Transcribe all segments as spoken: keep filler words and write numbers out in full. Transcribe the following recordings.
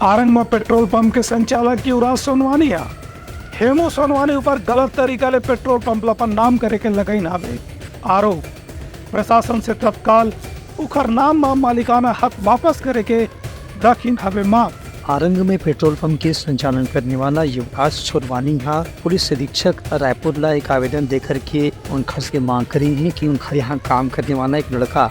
आरंग म petrol pump के संचालक युवराज सोनवानी ह हेमू सोनवानी ऊपर गलत तरीका ले पेट्रोल पंप ल अपन नाम करे के लगाइन हावे आरोप। प्रशासन से तत्काल उखर नाम म मालिकाना हक वापस करे के रखिन हवे मांग। आरंग में पेट्रोल पंप के संचालन करने वाला युवराज सोनवानी ह पुलिस अधीक्षक रायपुर ला एक आवेदन देकर के उनखर से मांग करी है कि उनखर यहाँ काम करने वाला एक लड़का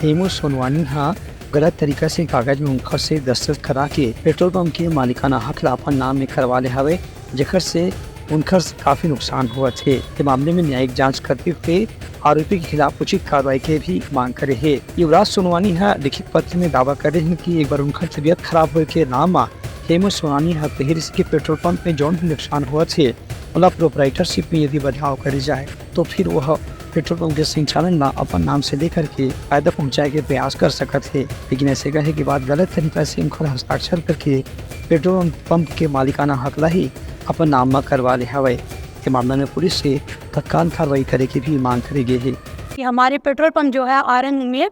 हेमू सोनवानी ह गलत तरीका से कागज में उनखर से दस्तखत करा के पेट्रोल पंप के मालिकाना हक ला अपन नाम में करवा ले हवे, जेकर से उनखर से काफी नुकसान होवत हे। ये मामले में न्यायिक जांच करते हुए आरोपी के खिलाफ उचित कार्रवाई के भी मांग करे हे। युवराज सोनवानी ह लिखित पत्र में दावा करे हे कि एक बार उनखर तबियत खराब होए के नाम म हेमू सोनवानी ह कहे रिहिस कि पेट्रोल पंप में जौन भी नुकसान होवत हे, ओला प्रोप्राइटरशिप में यदि बदलाव करे जाए, तो फिर वह पेट्रोल पंप के संचालन ला अपन नाम से लेकर के फायदा पहुंचाए के प्रयास कर सकत हे। लेकिन ऐसे कहे के बाद गलत तरीका से उनखर हस्ताक्षर करके पेट्रोल पंप के मालिकाना हक ला ही अपन नाम म करवा ले हवय। ये मामला में पुलिस से तत्काल कार्रवाई करे के भी मांग करे गे हे। कि हमारे पेट्रोल पंप जो है आरंग में अ,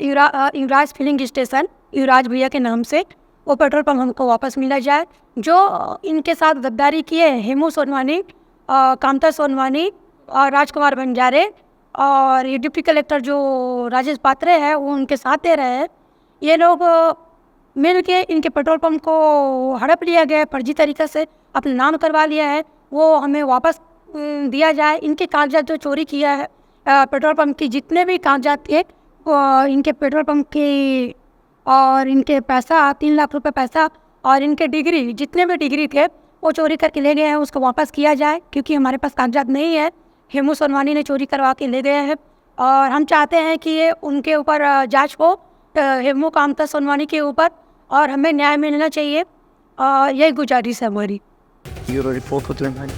युवरा-, अ, युवराज फिलिंग स्टेशन युवराज भैया के नाम से वो पेट्रोल पंप हमको वापस मिला जाए। जो इनके साथ गद्दारी किए हेमू सोनवानी, अ, कामता सोनवानी और राजकुमार बंजारे और ये डिप्टी कलेक्टर जो राजेश पात्रे है, वो उनके साथ दे रहे हैं। ये लोग अ, मिल के इनके पेट्रोल पंप को हड़प लिया गया है, फर्जी तरीका से अपने नाम करवा लिया है, वो हमें वापस अम, दिया जाए। इनके कागजात जो चोरी किया है, अ, पेट्रोल पंप की जितने भी कागजात थे, वो इनके पेट्रोल पंप की और इनके पैसा, तीन लाख रुपए पैसा और इनके डिग्री, जितने भी डिग्री थे, वो चोरी करके ले गए हैं, उसको वापस किया जाए, क्योंकि हमारे पास कागजात नहीं है। हेमू सोनवानी ने चोरी करवा के ले गए हैं और हम चाहते हैं कि ये उनके ऊपर अ, जांच हो, अ, हेमू कामता सोनवानी के ऊपर, और हमें न्याय मिलना चाहिए। अ, यही गुजारिश है हमारी। Bureau report, उतरंगहानी।